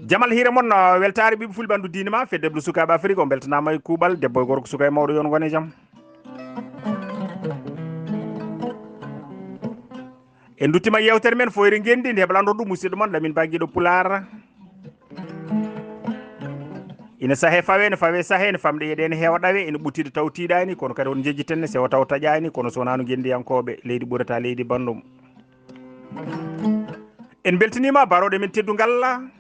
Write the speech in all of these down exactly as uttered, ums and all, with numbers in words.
Jamal hiire mon, uh, weltaare ɓiɓɓe fulɓe, ɓanndu diine ma, fedde ɓe sukaaɓe Afrik, on mbeltanaama e kuuɓal, debbo e gorko, suka e mawɗo, yon ngone jam. En nduttima e yewtere men Fooyre Ngenndi, nde heɓlanɗo ɗum musidɗo mon Lamin Ba, giɗo Pulaar. Ina sahe fawe, ne fawe sahe, ne famɗe yeɗe, ne heewa ɗawe, ina ɓuttiɗe taw tiiɗaani, kono kadi on jejjiten ne sewa taw taƴaani, kono so wonaa no ngenndiyankooɓe leydi ɓurata leydi banndum. En mbeltaniima barooɗe men teddungal.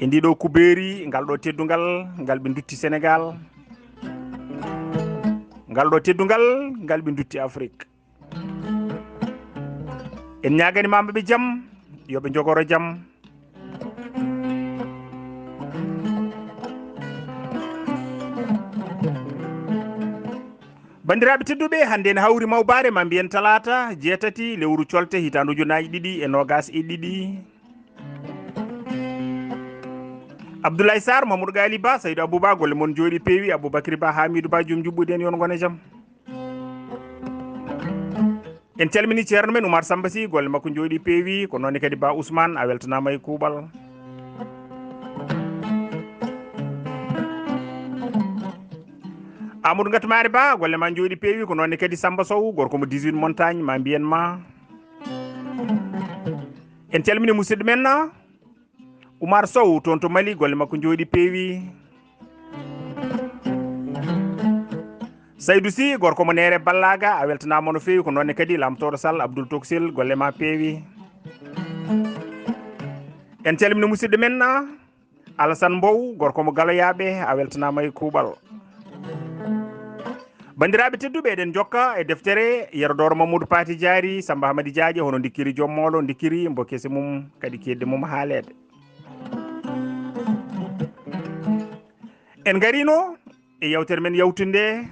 E ndiɗo kubeeri, ngal ɗo teddungal, ngal ɓe ndutti Senegaal. Ngal ɗo teddungal, ngal ɓe ndutti Afrik. En ñaagani ma ɓe jam, yo ɓe njogoro jam. Banndiraaɓe tedduɓe, hannde en hawri mawbaare, ma mbiyen talaata jeetati lewru colte, hitaande ujunnaaji ɗiɗi e noogaas e ɗiɗi. Abdoulaye Sarr, Mamadou Gali Ba, Saydou Abou Ba, golle mon njooɗi peewi, Aboubacry Ba, Hamidou Ba, joom juɓɓude en, yon ngone jam. En calmini ceerno men Oumar Samba Sy, golle makko njooɗi peewi, ko noon ne kadi Ba Ousmane, a weltanaama e kuuɓal. Amadou Ngatmaari Ba, golle ma njooɗi peewi, ko noon ne kadi Samba Sow, gorko mo dix-huit Montagne, ma mbiyen ma. En calmini musidɗo men, Oumar Sow, toon to Mali, golle makko njooɗi peewi. Saydou Sy, gorko mo Neere Ballaga, a weltanaama no feewi, ko noon ne kadi Lamtoro Sall, Abdoul Toksel, golle ma peewi. En calmini musidɗo men, Alassane Mbow, gorko mo Galoyaaɓe, a weltanaama e kuuɓal. Banndiraaɓe tedduɓe, eɗen njokka e deftere Yero Dooro Mamadou Pati Diary, Samba Hamadi Diaje, hono ndikkiri joom moolo, ndikkiri mbo kese mum, kadi kedde mum haaleede. En ngarino e yewtere men yawtunde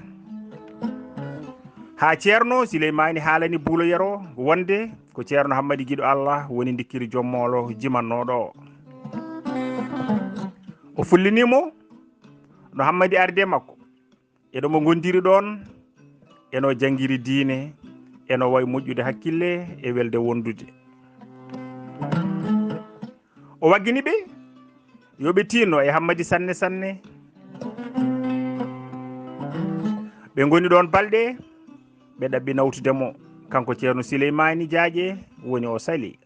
haa Ceerno Sileymaani haalani Buulo Yero wonde ko Ceerno Hammadi Giɗo Allah woni ndikkiri joom moolo jimannooɗo o. O fullini mo no Hammadi arde makko, e ɗo mo ngondiri ɗoon, e no janngiri diine, e no wayi moƴƴude hakkille e welde wondude. O waggini ɓe yo ɓe tiinno e Hammadi sanne sanne. Ɓe ngoni ɗoon balɗe, ɓe ɗaɓɓi nawtude mo, kanko Ceerno Sileymaani Jaaƴe woni o sali.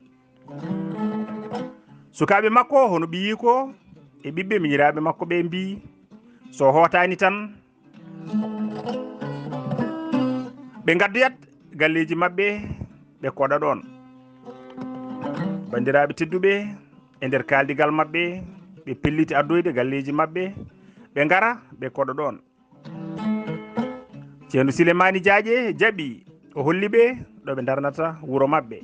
Sukaaɓe makko hono ɓiyiiko e ɓiɓɓe miñiraaɓe makko ɓe mbii, so hootaani tan, ɓe ngaddoyat galleeji maɓɓe, ɓe koɗa ɗoon. Banndiraaɓe tedduɓe, e nder kaaldigal maɓɓe, ɓe pelliti addoyde galleeji maɓɓe, ɓe ngara, ɓe koɗa ɗoon. Ceerno Silemaani Jaaƴe jaɓi, o holli ɓe ɗo ɓe ndarnata wuro maɓɓe.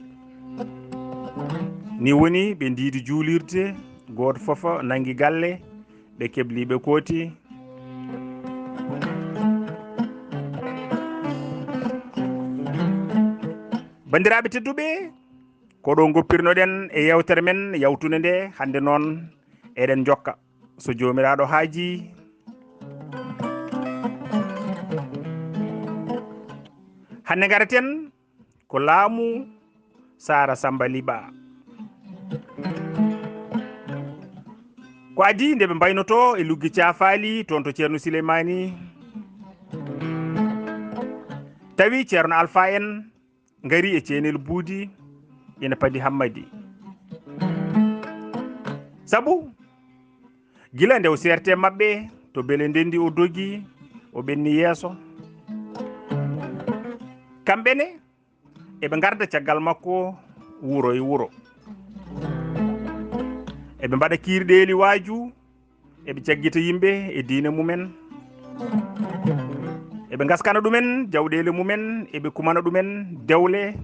Ni woni ɓe ndiidi juulirde, gooto fof nanngi galle, ɓe kebli ɓe kooti. Banndiraaɓe tedduɓe, ko ɗo ngoppirnoɗen e yewtere men yawtunde nde, hannde noon eɗen njokka. So Joomiraaɗo haajii, hannde ngaraten ko laamu Saara Samba Liɓa. Ko adii nde ɓe mbaynotoo e luggi caafaali toon to Ceerno Sileymaani, tawi Ceerno Alfa en ngari e ceenel buudi ina padi Hammadi. Sabu gila nde o seerte maɓɓe to Bele Ndenndi o dogi, o ɓenni yeeso. Kamɓe ne, eɓe ngarda caggal makko wuro e wuro. Eɓe mbaɗa kiirɗeeli waaju, eɓe caggita yimɓe e diine mumen. Eɓe ngaskana ɗumen jawɗeele mumen, eɓe kumana ɗumen dewle,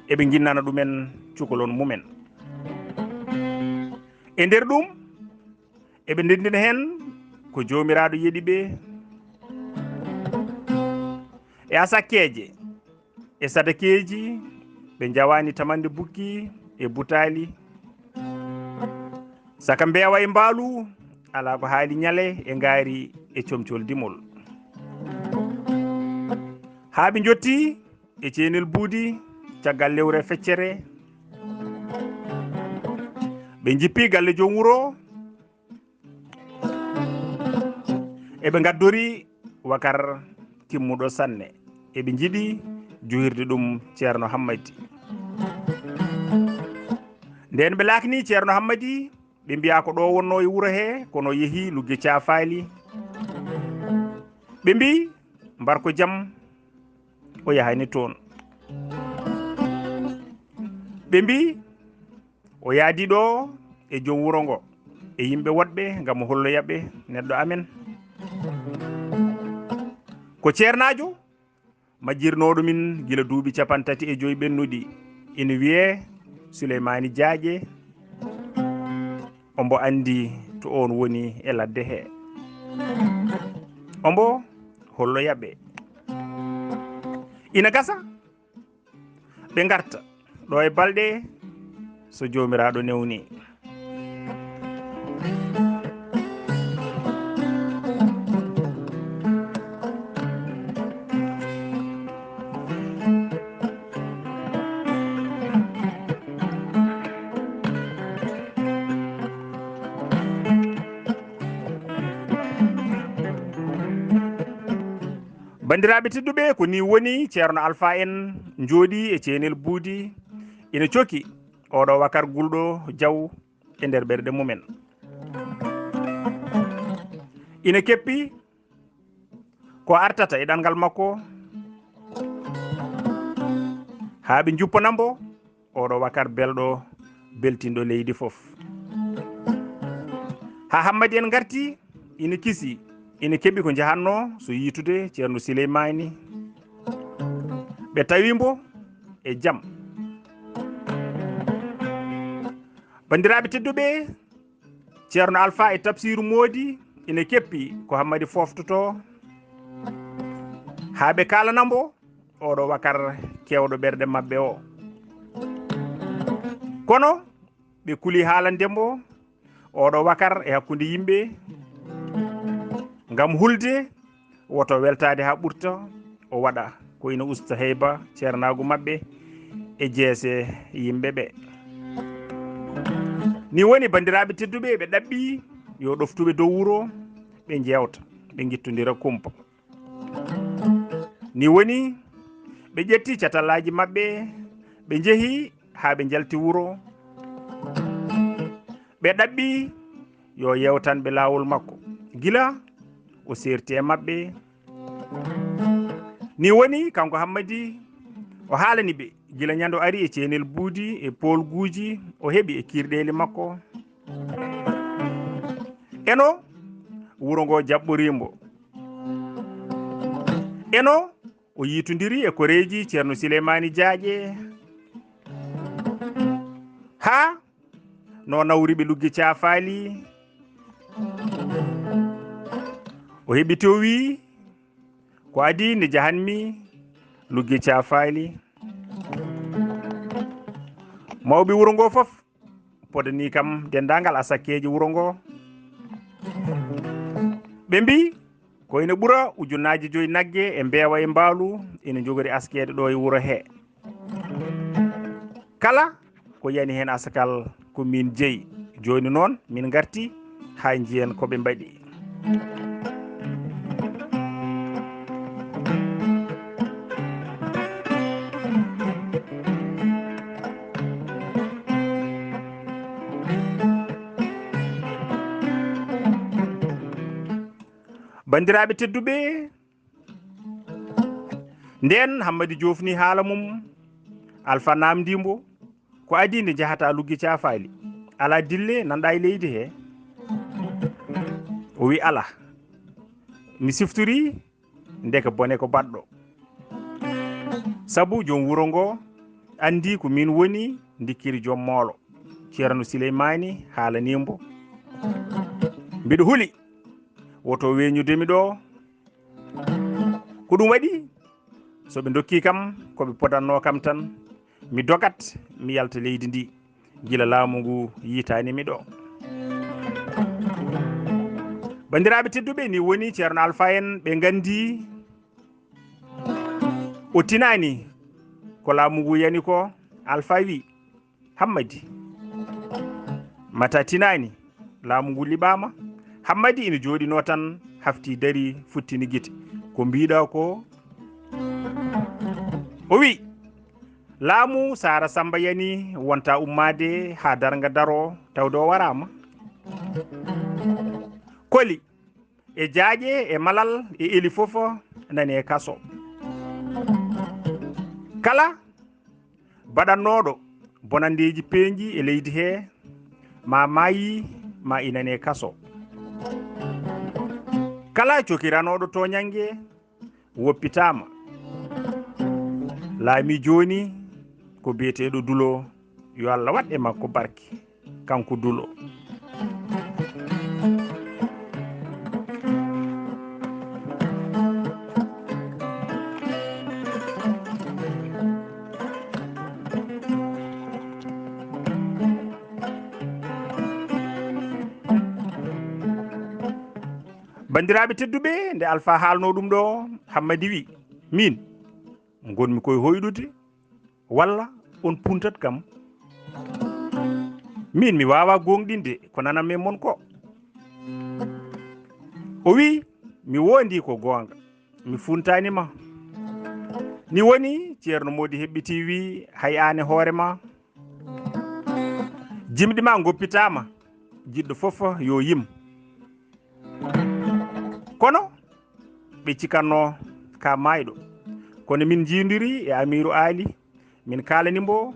eɓe nginnana ɗumen cukalon mumen. E nder ɗum, eɓe ndenndina heen ko Joomiraaɗo yeɗi ɓe. E asakkeeje, e sadakeeji, ɓe njawaani tamande bukki e butaali. Saka mbeewa e mbaalu, alaa ko haali ñale e ngaari e comcol dimol. Haa ɓe njotti e ceenel buudi, caggal lewre feccere, Ɓe njippi galle joom wuro, eɓe ngaddori wakar timmuɗo sanne, eɓe njiɗi juhirde ɗum Ceerno Hammadi. Nden ɓe laakni Ceerno Hammadi, ɓe mbiya ko ɗo wonno e wuro he, kono yehi Lugge Caafaali. Ɓe mbi, mbar ko jam, o yahani toon. Ɓe mbi, o yaadi ɗo e joom wuro ngo e yimɓe woɗɓe ngam o holloya ɓe neɗɗo amen. Ko ceernaajo majjirnooɗo min gila duuɓi capanɗe tati e joy ɓennuɗi, ina wiyee Suleymaani Jaaƴe. Ombo anndi to oon woni e ladde he. Ombo holloya ɓe. Ina gasa ɓe ngarta ɗo e balɗe so Joomiraaɗo newni. Banndiraaɓe tedduɓe, ko ni woni Ceerno Alfa en njooɗi e ceenel buudi, ina coki oɗo wakar gulɗo jaw e nder ɓerɗe mumen. Ina keppi ko artata e ɗanngal makko, haa ɓe njuppana mbo oɗo wakar belɗo, beltinɗo leydi fof. Haa Hammadi en ngarti, ina kisi, ina keɓi ko njahatno so yiitude Ceerno Sileymaani. Ɓe tawi mbo e jam. Banndiraaɓe tedduɓe, Ceerno Alfa e Tafsiiru Moodi ina keppi ko Hammadi fooftoto, haa ɓe kaalana mbo oɗo wakar keewɗo ɓerɗe maɓɓe o. Kono ɓe kuli haalande mbo oɗo wakar e hakkunde yimɓe, ngam hulde woto weltaade haa ɓurta, o waɗa ko ina usta heyba ceernaagu maɓɓe e jeese yimɓe ɓe. Ni woni, banndiraaɓe tedduɓe, ɓe ɗaɓɓi yo ɗoftuɓe dow wuro ɓe njeewta, ɓe ngittondira kumpa. Ni woni, ɓe ƴetti catallaaji maɓɓe, ɓe njehi haa ɓe njalti wuro. Ɓe ɗaɓɓi yo yeewtan ɓe laawol makko, gila o seerti e maɓɓe. Ni woni, kanko Hammadi, o haalani ɓe gila ñande o ari e ceenel buudi e poolguuji o heɓi e kiirɗeeli makko. Eno, wuro ngo jaɓɓorii mbo. Eno, o yiitondiri e koreeji Ceerno Sileymaani Jaaƴe. Haa no nawri ɓe Lugge Caafaali. O heɓiti, o wii, ko adii nde njahanmi Lugge Caafaali. Mawɓe wuro ngo fof podanii kam denndaangal asakkeeji wuro ngo. Ɓe mbii, ko ina ɓura ujunnaaje joyi nagge e mbeewa e mbaalu ina njogori askeede ɗo e wuro he. Kala ko yani heen asakal ko miin jeyi. Jooni noon, min ngarti haa njiyen ko ɓe mbaɗi. Banndiraaɓe tedduɓe, ndeen Hammadi joofni haala mum, Alfa naamndii mbo, ko adii nde njahata Lugge Caafaali? Alaa dille nanɗa e leydi he? O wi, alaa. Mi siftorii, ndeke bone ko baɗɗo. Sabu joom wuro ngo anndii ko miin woni ndikkiri joom moolo. Ceerno Sileymaani haalanii mbo. Mbiɗo huli, woto weeñude mi ɗo. Ko ɗum waɗi, so ɓe ndokkii kam ko ɓe podannoo kam tan, mi dogat, mi yalta leydi ndi, gila laamu ngu yiitaani mi ɗo. Banndiraaɓe tedduɓe, ni woni Ceerno Alfa en, ɓe nganndi o tinaani ko laamu ngu yani ko. Alfa wi, Hammadi, Mata tinaani, laamu ngu liɓaama. Hammadi ina jooɗinoo tan, hafti darii, futtini gite. Ko mbiiɗaa ko? O wi, laamu Saara Samba yani wonta ummaade haa darnga daroo tawde o waraama. Koli e jaaƴe e malal e eli fof nani e kaso. Kala baɗannooɗo bonanndeeji peeñɗi e leydi hee, ma maayi, ma inane kaso. Kala cokiranooɗo tooñannge, woppitaama. Laami jooni ko biyeteeɗo Dulo, yo Allah waɗ e makko barke. Kanko Dulo. Banndiraaɓe tedduɓe, nde Alfa haalnoo ɗum ɗo, Hammadi wi, miin ngonmi koye hoyɗude, walla on puntat kam? Min mi waawaa gooŋɗinde ko nananmi e mon ko. O wi, mi woondii ko goonga, mi funtaani ma. Ni woni Ceerno Moodi heɓɓitii wi, hay aan e hoore ma, jimɗi ma ngoppitaama, jiɗɗo fof yo yim. Kono ɓe cikatnoo ka maayɗo. Kono min njiidiri e Amiiru Aali, min kaalani mbo,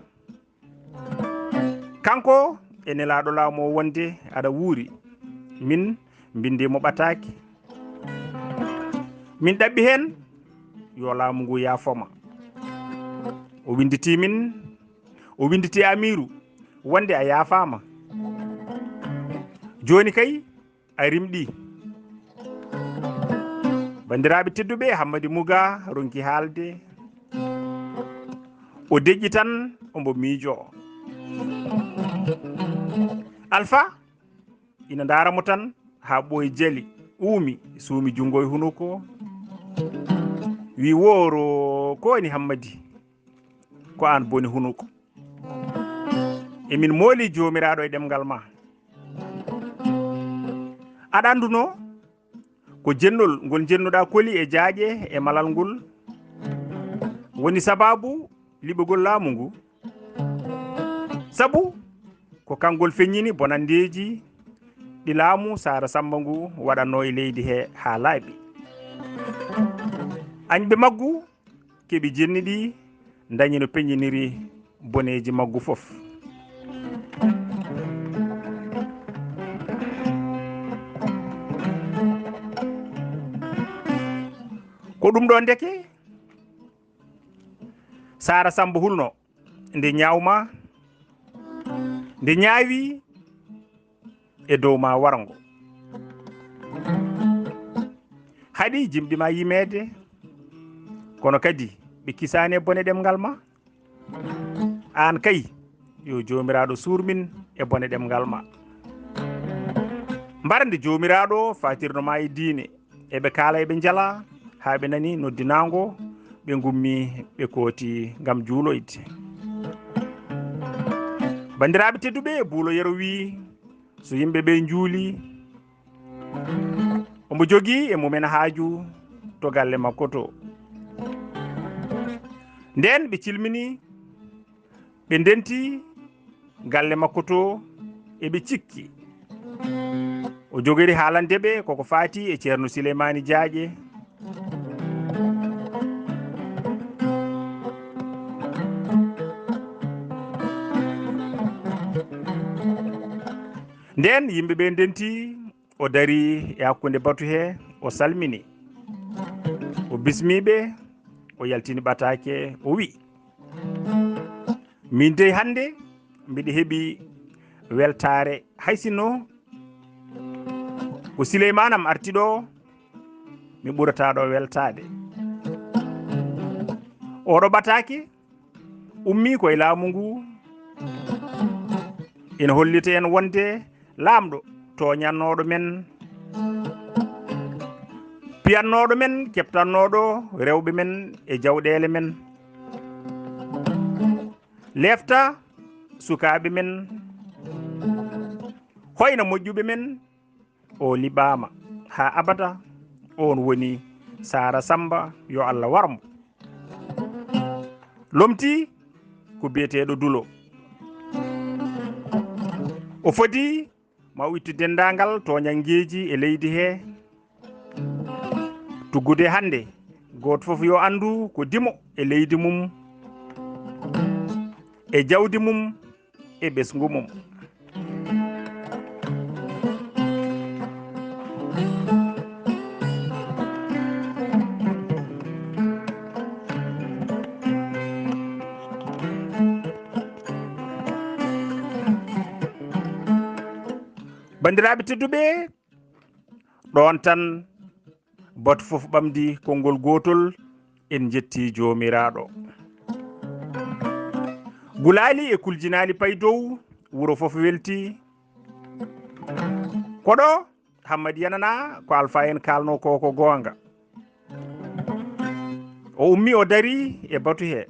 kanko e nelaaɗo laamu o wonde aɗa wuuri. Min mbinndi mo ɓataake. Min ɗaɓɓi heen yo laamu ngu yaafo ma. O winnditi min, o winnditi Amiiru wonde a yaafaama. Jooni kay, a rimɗi. Banndiraaɓe tedduɓe, Hammadi Muga ronki haalde. O deƴƴi tan, ombo miijoo. Alfa ina ndaara mo tan, haa ɓooyi jali, uumi, suumi junngo e hunuko. Wi, wooro, ko woni Hammadi? Ko aan boni hunuko. Emin mooli Joomiraaɗo e ɗemngal ma. Aɗa anndunoo ko jennol ngol njennuɗaa koli e jaaƴe e malal ngol woni sabaabu liɓogol laamu ngu? Sabu ko kangol feññini bonanndeeji ɗi laamu Saara Sammba ngu waɗatnoo e leydi he haa laaɓi. Añɓe maggu keɓi jenni ɗi, ndañi no peññiniri boneeji maggu fof. Ko ɗum ɗo ndeke Saara Sammba hulno, nde ñaawma, nde ñaawi e dow ma warngo. Haɗi jimɗi ma yimeede, kono kadi ɓe kisaani e bone ɗemngal ma. Aan kay, yo Joomiraaɗo suur min e bone ɗemngal ma. Mbar nde Joomiraaɗo fatirno ma e diine, eɓe kaala, eɓe njala, haa ɓe nani noddinaango, ɓe ngummi, ɓe kooti ngam juuloyde. Banndiraaɓe tedduɓe, Buulo Yero wii, so yimɓe ɓe njuuli, omo jogii e mumen haaju to galle makko to. Ndeen ɓe cilmini, ɓe ndenti galle makko to, eɓe cikki o jogori haalande ɓe koko faati e Ceerno Sileymaani Jaaƴe. Ndeen yimɓe ɓe ndenti, o darii e hakkunde batu he, o salmini, o bismii ɓe, o yaltini ɓataake, o wi'i, min dey hannde mbiɗa heɓi weltaare, hay sinno ko Sileymaan am arti ɗo, mi ɓurataa ɗo weltaade. Oɗo ɓataake ummii ko e laamu ngu, ina hollita en wonde laamɗo tooñannooɗo men, piyannooɗo men, keɓtannooɗo rewɓe men e jawɗeele men, leefta sukaaɓe men, Koyna moƴƴuɓe men, o liɓaama haa abada. Oon woni Saara Sammba, yo Allah war mo. Lomtii ko biyeteeɗo Dulo. O fodi ma o ittu denndaangal tooñanngeeji e leydi hee. Tuggude hannde, gooto fof yo anndu ko dimo e leydi mum, e jawdi mum, e ɓesngu mum. Banndiraaɓe tedduɓe, ɗoon tan bato fof ɓamdi konngol gootol, en njetti Joomiraaɗo. Gulaali e kuljinaali pay dow, wuro fof welti. Koɗo Hammadi Yanana, ko Alfa en kaalno ko, ko goonga. O ummi, o dari e batu he.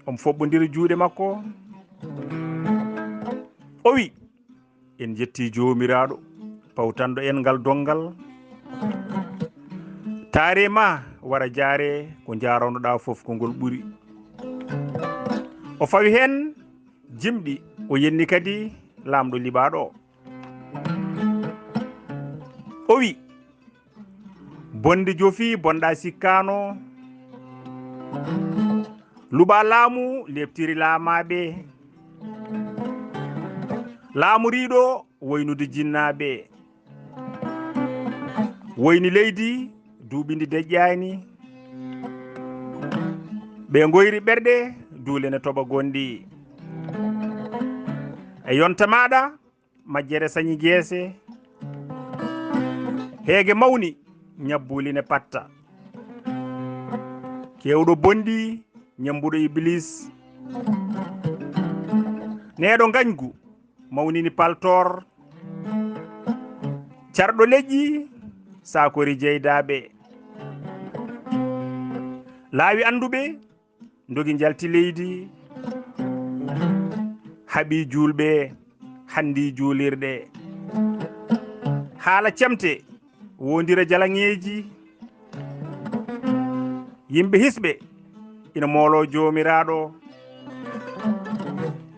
Omo foɓɓondira juuɗe makko. O wi, en njetti Joomiraaɗo, pawtanɗo en ngal donngal. Taare ma wara jaare, ko njaaranoɗaa fof ko ngol ɓuri. O fawi heen jimɗi, o yenni kadi laamɗo liɓaaɗo o. O wi, bonde jofi, bonɗa sikkaano. Luɓa laamu leɓtiri laamaaɓe. Laamoriiɗo woynude jinnaaɓe. Woyni leydi duuɓi ndi deƴƴaani. Ɓe ngoyri ɓerɗe, duule ne toɓa gonɗi. E yonta maaɗa, majjere sañi geese. Heege mawni, ñabbuuli ne patta. Keewɗo bonɗi, ñambuɗo Iblis. Neeɗo ngañgu, mawnini paltoor. Carɗo leƴƴi, saakori jeydaaɓe. Laawi annduɓe, ndogi njalti leydi, haɓi juulɓe, hanndi juulirɗe. Haala cemte, wondira jalaŋeeji. Yimɓe hisɓe ina moolo Joomiraaɗo,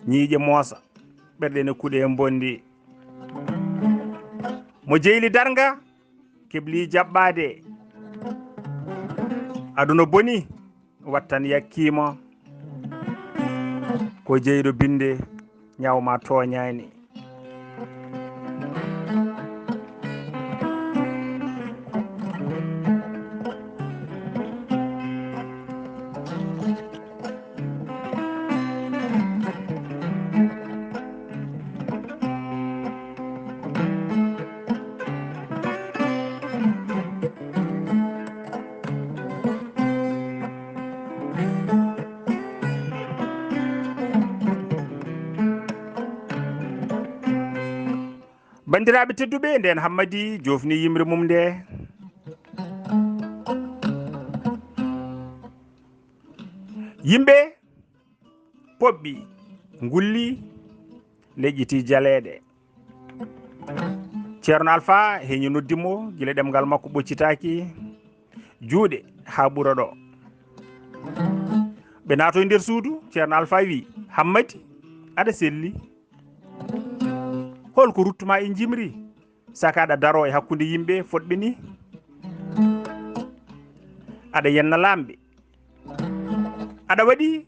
ñiiƴe moosa, ɓerɗe ne kuɗe e mbonndi. Mo jeyli darnga, kebli jaɓɓaade. Aduna boni, wattan yakkiima. Ko jeyɗo binnde, ñaw ma tooñaani. Banndiraaɓe tedduɓe, ndeen Hammadi joofni yimre mum nde. Yimɓe poɓɓi, ngulli, leƴƴiti jaleeɗe. Ceerno Alfa heñi noddi mo, gila ɗemngal makko ɓoccitaaki, juuɗe haa ɓura ɗo. Ɓe naatoyi nder suudu, Ceerno Alfa wi, "Hammadi, aɗa selli. Hol ko ruttuma e njimri? Saka aɗa daro e hakkunde yimɓe fotɓe ni? Aɗa yenna laamɓe. Aɗa waɗi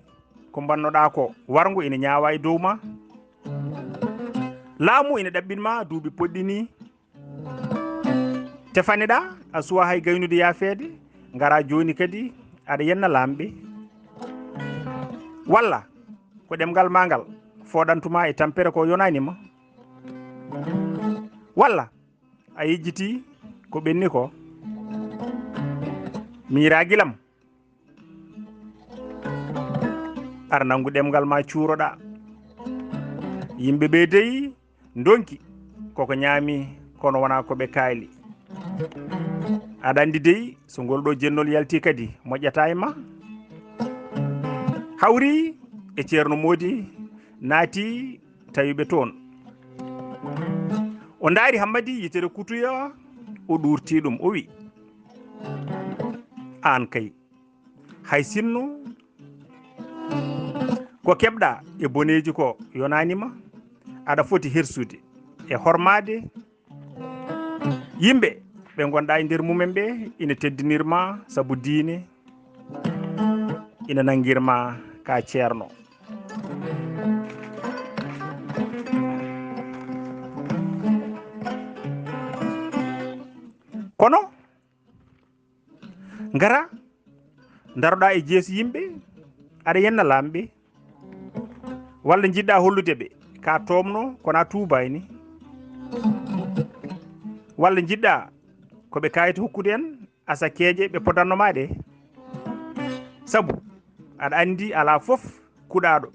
ko mbannoɗaa ko, warngo ina ñaawa e dow ma. Laamu ina ɗaɓɓin ma duuɓi poɗɗi ni. Tefaniɗaa, a suwa hay gaynude yaafeede, ngara jooni kadi aɗa yenna laamɓe. Walla ko ɗemngal ma ngal fooɗantuma e tampere ko yonaani ma? Walla a yejjiti ko ɓenni ko? Miira gilam." Ar nanngu ɗemngal ma cuuroɗaa. Yimɓe ɓe dey ndonki koko ñaami, kono wonaa ko ɓe kaali. Aɗa anndi dey, so ngol ɗo jennol yalti kadi, moƴƴata e ma. Hawri e Ceerno Moodi naati tawi ɓe toon. O ndaari Hammadi yitere kutuya, o ɗuurti ɗum, o wi: "Aan kay, hay sinno ko keɓɗa e boneeji ko yonaani ma, aɗa foti hersude e hormaade yimɓe ɓe ngonɗa e nder mumen ɓe, ina teddinir ma sabu diine, ina nanngir ma ka ceerno." Kono ngara, ndaroɗa e jeesi yimɓe, aɗa yenna laamɓe, walla njiɗɗa hollude ɓe ka toomno, kono a tuubaani, walla njiɗɗa ko ɓe kayita hokkude en asakeeje ɓe podanno ma ɗe? Sabu aɗa anndi alaa fof kuɗaaɗo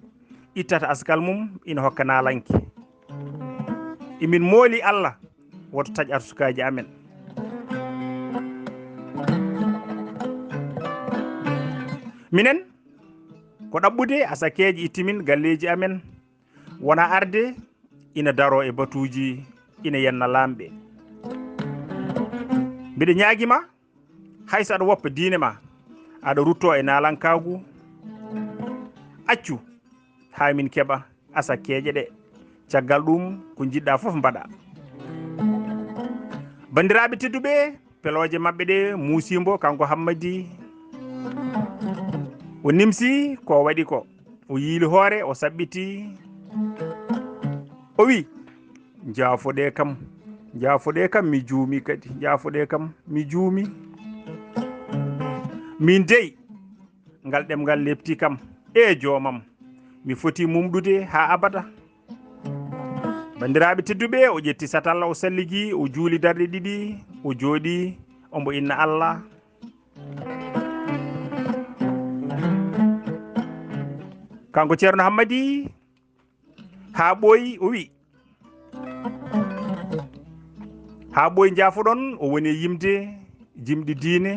ittata askal mum ina hokka naalanke. Emin mooli Allah woto taƴ arsukaaji amen. Minen ko ɗaɓɓude asakeeje ittimin galleeji amen, wona arde ina daro e batuuji, ina yenna laamɓe. Mbiɗa ñaagi ma, hay so aɗa woppa diine ma, aɗa rutto e naalankaagu, accu haa min keɓa asakeeje ɗe. Caggal ɗum, ko njiɗɗa fof mbaɗa. Banndiraaɓe tedduɓe, pelooje maɓɓe ɗe muusi mbo, kanko Hammadi. O nimsi ko waɗi ko. O yiili hoore, o saɓɓiti. O wi: "Njaafoɗe kam, njaafoɗe kam, mi juumi kadi, njaafoɗe kam, mi juumi. Min dey, ngal ɗemngal lepti kam, e joomam, mi foti mumɗude haa abada." Banndiraaɓe tedduɓe, o ƴetti satalla, o salligi, o juuli darɗe ɗiɗi, o jooɗi, ombo inna Allah. Kanko Ceerno Hammadi, haa ɓooyi, o wi: "Haa ɓooyi njaafoɗon", o woni e yimde jimɗi diine.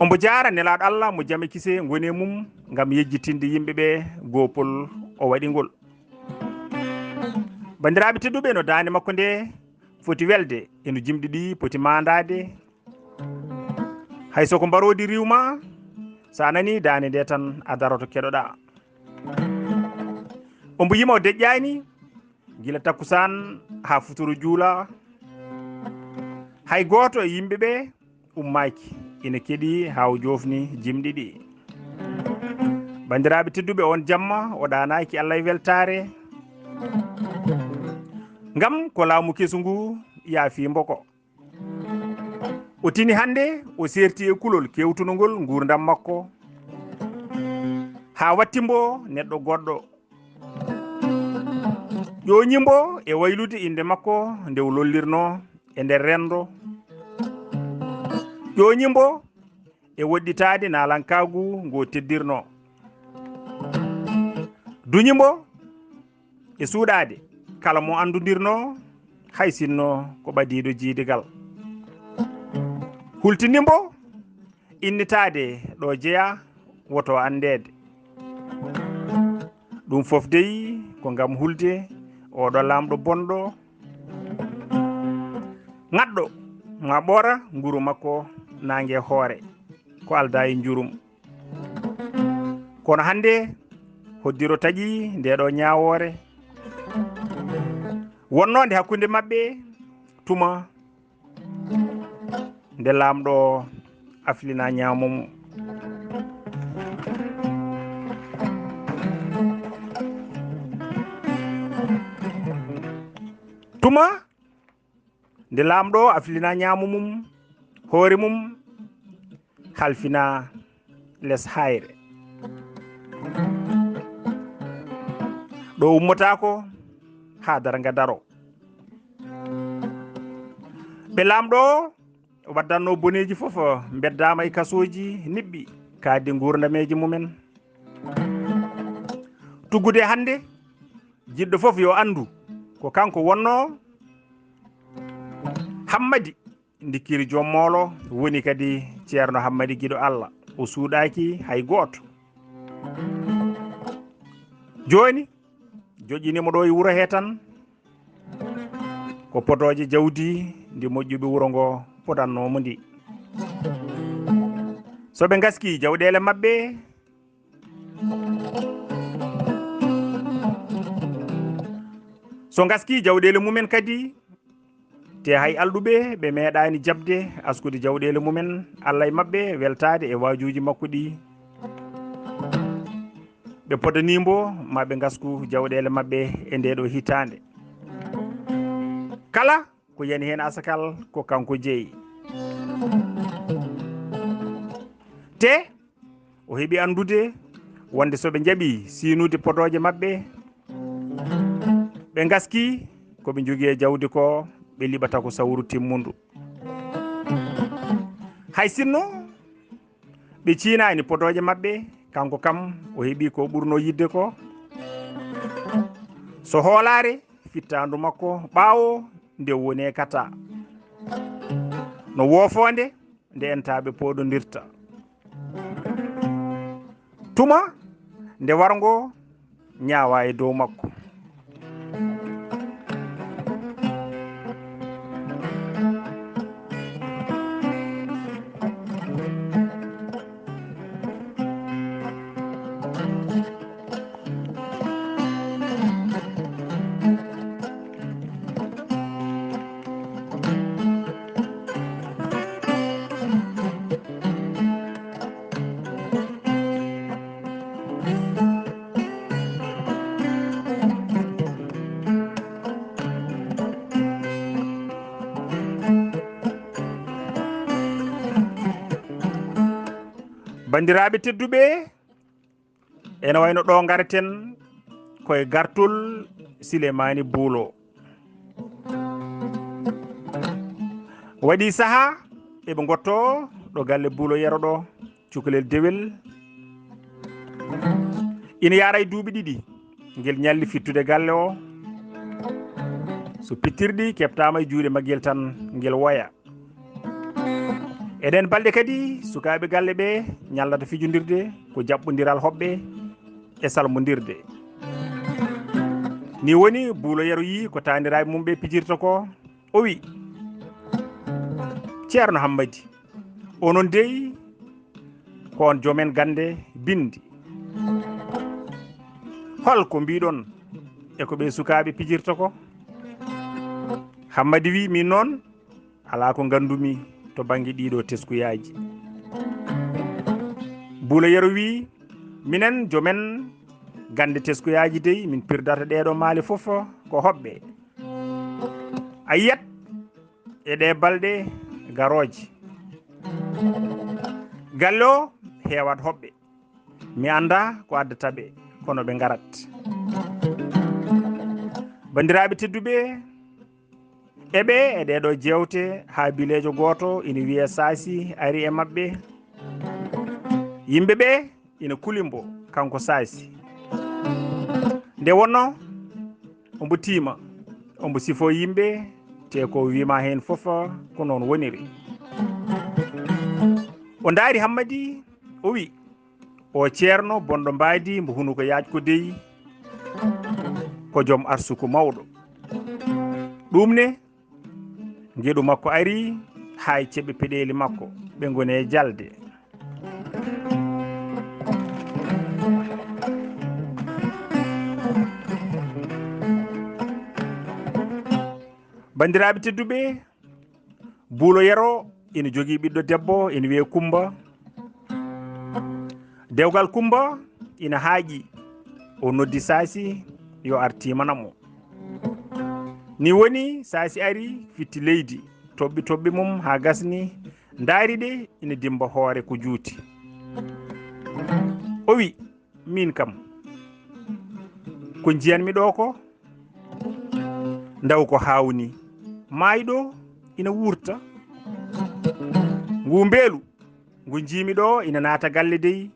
Ombo jaara Nelaaɗo Allah mo jam e kise ngoni e mum ngam yejjitinde yimɓe ɓe goopol o waɗi ngol. Banndiraaɓe tedduɓe, no daande makko nde foti welde, e no jimɗi ɗi poti maandaade. Hay so ko mbaroodi riiw ma, so a nanii daande nde tan, a daroto keɗoɗaa. Ombo yima o deƴƴaani, gila takkusaan haa futuro juula. Hay gooto e yimɓe ɓe ummaaki, ina keɗi haa o joofni jimɗi ɗi. Banndiraaɓe tedduɓe, on jamma o ɗaanaaki Allah e weltaare, ngam ko laamu kesu ngu yaafi mbo ko. O tini hannde, o seerti e kulol kewtunongol nguurndam makko, haa watti mbo neɗɗo goɗɗo. Ƴooñi mbo e waylude innde makko nde o lollirnoo e nder renndo. Ƴooñi mbo e woɗɗitaade naalankaagu ngo teddirnoo. Duñi mbo e suuɗaade kala mo anndondirnoo, hay sinno ko ɓadiiɗo jiidigal. Hultini mbo innitaade ɗo jeyaa, woto anndeede. Ɗum fof dey ko ngam hulde oɗo laamɗo bonɗo, ŋaɗɗo ma ɓoora nguru makko naange hoore, ko aldaa e njurum. Kono hannde hoddiro taƴi nde ɗo ñaawoore. Wonnoonde hakkunde maɓɓe tuma nde laamɗo aflina ñaamo mum. Tuma nde laamɗo aflina ñaamo mum, hoore mum halfina les hayre. Ɗo ummotaako haa darnga daro. Ɓe laamɗo o waddanno boneeji fof mbeddaama e kasooji niɓɓi kaadi nguurdameeji mumen. Tuggude hannde, jiɗɗo fof yo anndu ko kanko wonno Hammadi Ndikkiri Joom Moolo, woni kadi Ceerno Hammadi Giɗo Allah. O suuɗaaki hay gooto. Jooni, joƴƴinimo ɗo e wuro he tan, Ko podooje jawdi ndi moƴƴuɓe wuro ngo podannoo mo ndi. So ɓe ngaskii jawɗeele maɓɓe, so ngaskii jawɗeele mumen kadi, te hay alɗuɓe ɓe meeɗaani jaɓde askude jawɗeele mumen, Alla e maɓɓe weltaade e waajuuji makko ɗi, ɓe podanii mbo ma ɓe ngasku jawɗeele maɓɓe e ndee ɗoo hitaande. Kala ko yani heen asakal ko kanko jeyi. Te o heɓi anndude wonde so ɓe njaɓi siinude podooje maɓɓe, ɓe ngaski ko ɓe njogii e jawdi ko, ɓe liɓata ko sawru timmundu. Hay sinno ɓe ciinaani podooje maɓɓe, kanko kam o heɓi ko ɓurnoo yiɗde ko. So hoolaare fittaandu makko ɓaawo nde woni e kata, no woofoonde nde entaaɓe pooɗondirta. Tuma nde warngo ñaawa e dow makko. Banndiraaɓe tedduɓe, ene wayno ɗo ngareten koye gartol Sileymaani Buulo. Waɗi saha eɓe ngotto ɗo galle Buulo Yero ɗo, cukalel dewel. Ina yaara e duuɓi ɗiɗi ngel ñalli fittude galle o. So pittirɗi keɓtaama e juuɗe maggel tan ngel woya. E ɗeen balɗe kadi, sukaaɓe galle ɓe ñallata fijondirde ko jaɓɓondiral hoɓɓe e salmondirde. Ni woni, Buulo Yero yii ko taaniraaɓe mum ɓe pijirta ko, o wi, "Ceerno Hammadi, onon dey ko on joomen gannde binndi. Hol ko mbiɗon e ko ɓe sukaaɓe pijirta ko?" Hammadi wi, "Min noon, alaa ko nganndumi to bannge ɗiɗo teskuyaaji." Buulo Yero wi, "Minen joomen gannde teskuyaaji dey, min pirdata ɗeeɗo maale fof ko hoɓɓe. A yiyat e ɗe balɗe garooje, galle o heewat hoɓɓe. Mi annda ko addata ɓe, kono ɓe ngarat." Banndiraaɓe tedduɓe, e ɓe e ɗeɗo jeewte, haabileejo gooto ina wiyee Saasi ari e maɓɓe. Yimɓe ɓe ina kuli mbo, kanko Saasi. Nde wonno, ombo tiima, ombo sifo yimɓe, te ko wiima heen fof ko noon woniri. O ndaari Hammadi, o wi, "O ceerno bonɗo mbaadi, mbo hunuko yaaj ko dey, ko joom arsuku mawɗo. Ɗum ne, ngeɗu makko ari, haa e ceɓɓe peɗeeli makko, ɓe ngoni e jalde." Banndiraaɓe tedduɓe, Buulo Yero ina jogii ɓiɗɗo debbo, ina wiyee Kummba. Dewgal Kummba ina haaƴi, o noddi Saasi yo ar tiimana mo. Ni woni, Saasi ari, fitti leydi, toɓɓi toɓɓe mum haa gasni, ndaari ɗe ina dimmba hoore ko juuti. O wi, "Miin kam, ko njiyanmi ɗo ko, ndaw ko haawni, maayɗo ina wuurta. Ngu mbeelu ngu njiimi ɗo ina naata galle dey,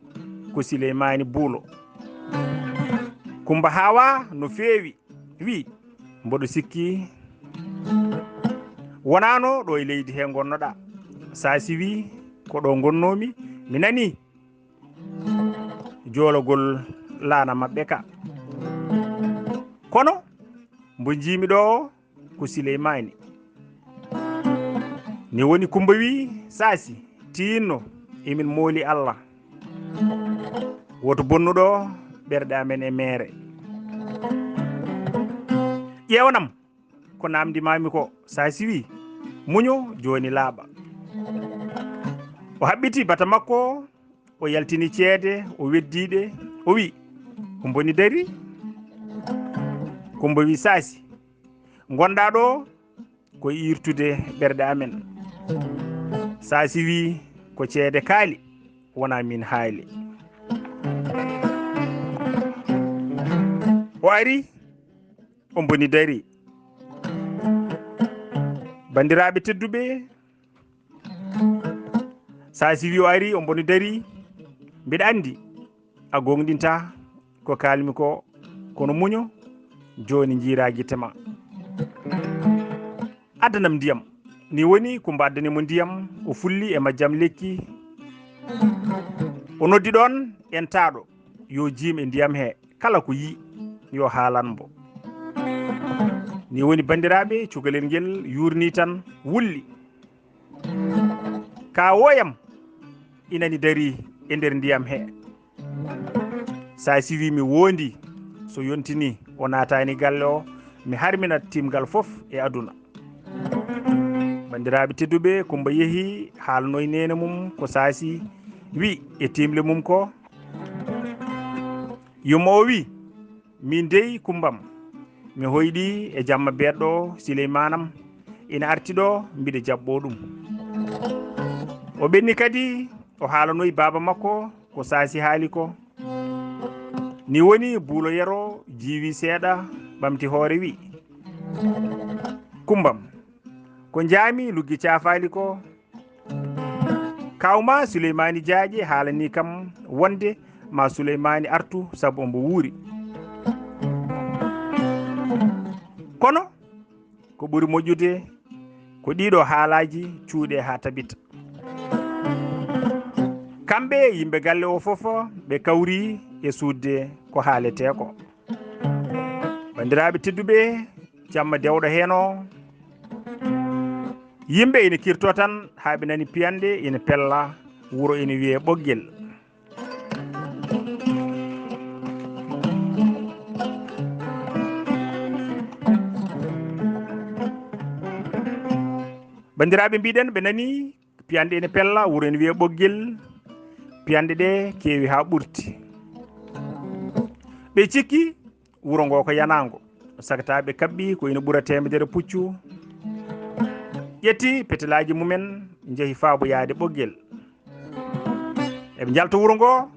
ko Sileymaani Buulo." Kummba haawa no feewi, wi, "Mboɗo sikki wonaano ɗo e leydi he ngonnoɗa." Saasi wi, "Ko ɗo ngonnoomi, mi nani joolagol laana maɓɓe ka. Kono mbo njiimi ɗo o, ko Sileymaani. Ni woni Kummba wi, Saasi, tiinno, emin mooli Allah. Woto bonnuɗo ɓerɗe amen e meere. Ƴeewanam ko namndi mami ko, Saasi wi, muño jooni laaɓa. O haɓɓiti bata makko, o yaltini ceede, o weddiiɗe, o wi, ko mboni dari? Kummba wi, Saasi, ngonɗa ɗo ko irtude ɓerɗe amen. Saasi wi, ko ceede kaali, wona min haali. O ari, o mboni dari. Banndiraaɓe tedduɓe, Saasi wi, o ari, o mboni dari. Mbiɗa anndi a goongɗinta ko kaalmi ko, kono muño, jooni njiira gite ma. Addanam ndiyam. Ni woni Kummba addani mo ndiyam, o fulli e majjam lekki. O noddi ɗoon entaaɗo, yo jiim e ndiyam he, kala ko yi, yo haalan mbo. Ni woni banndiraaɓe, cukalel ngel yuurni tan, wulli. Ka woyam inani dari e nder ndiyam he. Saasi wi, mi wondi, so yontini o naatani galle o, mi harminat timgal fof e aduna. Banndiraaɓe tedduɓe, Kummba yehi haalnoy neene mum ko Saasi wi e timle mum ko. Yumma o wi, min dey Kummbam, mi hoyɗi e jamma beeɗɗo Sileymaanam ina arti ɗo, mbiɗa jaɓɓo ɗum. O ɓenni kadi, o haalanoyi baaba makko ko Saasi haali ko. Ni woni Buulo Yero jiiwi seeɗa, ɓamti hoore wi, Kummbam, ko njaami luggi caafaali ko. Kawma Suleymaani Jaaƴe haalani kam wonde ma Suleymaani artu sabu ombo wuuri. Kono ko ɓuri moƴƴude ko ɗiɗo haalaaji cuuɗe haa tabita. Kamɓe yimɓe galle o fof ɓe kawri e suuɗde ko haaletee ko. Banndiraaɓe tedduɓe, jamma dewɗo heen o, yimɓe ina kirto tan haa ɓe nani piyanɗe ina pella, wuro ina wiyee Ɓoggel. Banndiraaɓe, mbiɗen ɓe nani piyanɗe ene pella, wuro ene wiyee Ɓoggel. Piyanɗe ɗe keewi haa ɓurti. Ɓe cikki wuro ngo ko yanaango. Sagata ɓe kaɓɓi ko ina ɓura teemedere puccu. Ƴetti petelaaji mumen, njehi faabo yaade Ɓoggel. Eɓe njalta wuro ngo,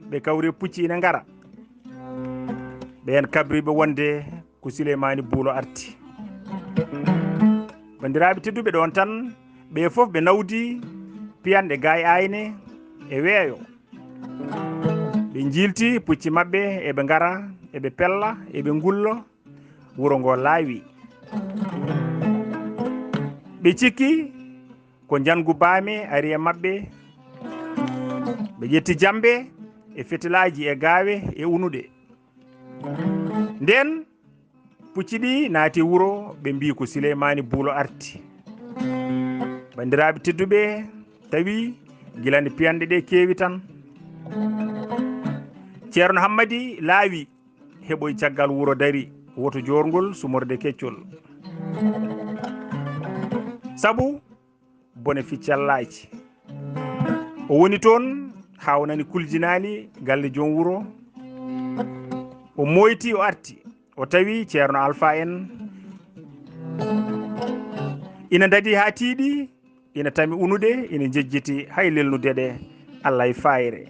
ɓe kawri e pucci ina ngara. Ɓeen kabriiɓe wonde ko Suleymaani Buulo arti. Banndiraaɓe tedduɓe, ɗoon tan ɓe fof ɓe nawdi piyanɗe gaay ayne e weeyo. Ɓe njiilti pucci maɓɓe, eɓe ngara, eɓe pella, eɓe ngullo. Wuro ngo laawi. Ɓe cikki ko njangu baame ari e maɓɓe. Ɓe ƴetti jambe e fetelaaji e gaawe e unuɗe. Ndeen pucci ɗi naati wuro, ɓe mbii ko Suleymaani Buulo arti. Banndiraaɓe tedduɓe, tawi gila nde piyanɗe ɗe keewi tan, Ceerno Hammadi laawi heɓoy caggal wuro dari, woto joorngol sumorde keccol. Sabu bone ficcallaaji. O woni toon haa o nani kuljinaali galle joom wuro. O mooyti, o arti, o tawi Ceerno Alfa en ina ndadi haa tiiɗi, ina tami unude, ina njejjiti hay lelnude ɗe. Allah e fayre.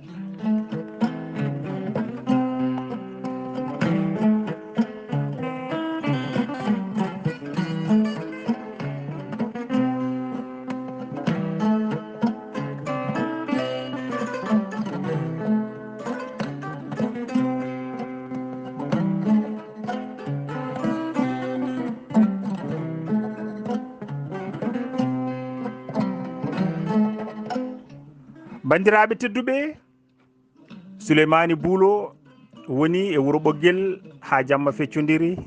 Banndiraaɓe tedduɓe, Suleymaani Buulo woni e wuro Ɓoggel haa jamma feccondiri.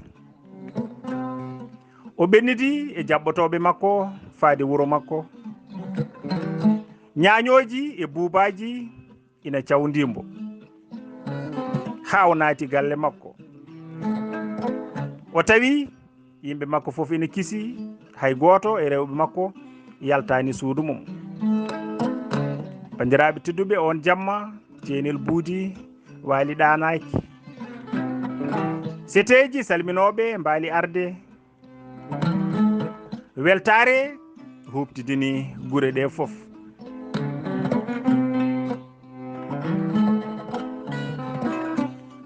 O O ɓenniti e jaɓɓotooɓe makko faade wuro makko. Ñaañooji e buubaaji ina cawndii mbo haa o naati galle makko. O tawi yimɓe makko fof ina kisi, hay gooto e rewɓe makko yaltaani suudu mum. Banndiraaɓe tedduɓe, oon jamma, Ceenel Buudi waali ɗaanaaki. Seteeji salminooɓe mbaali arde. Weltaare huuɓtidini gure ɗe fof.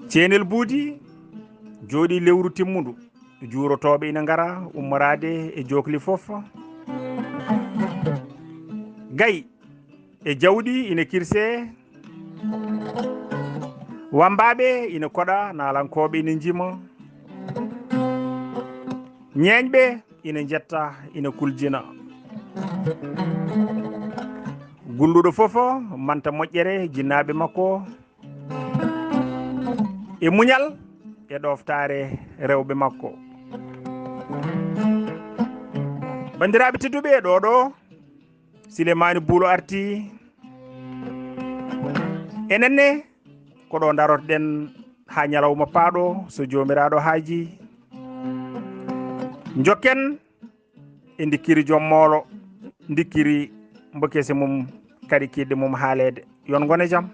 Ceenel Buudi jooɗii lewru timmundu. Juurotooɓe ina ngara ummoraade e jookli fof. Gay e jawɗi ina kirsee. Wammbaaɓe ina koɗa, naalankooɓe ina njima. Ñeeñɓe ina njetta, ina kuljina. Gulɗuɗo fof manta moƴƴere jinnaaɓe makko e muñal e ɗooftaare rewɓe makko. Banndiraaɓe tedduɓe, ɗo ɗo Silemaani Buulo arti. Enen ne, ko ɗo darotoɗen haa ñalawma paaɗo, so Joomiraaɗo haaji. Njokken e ndikkiri joom moolo, ndikkiri mbo kese mum, kadi kiɗɗe mum haaleede. Yo on ngon e jam.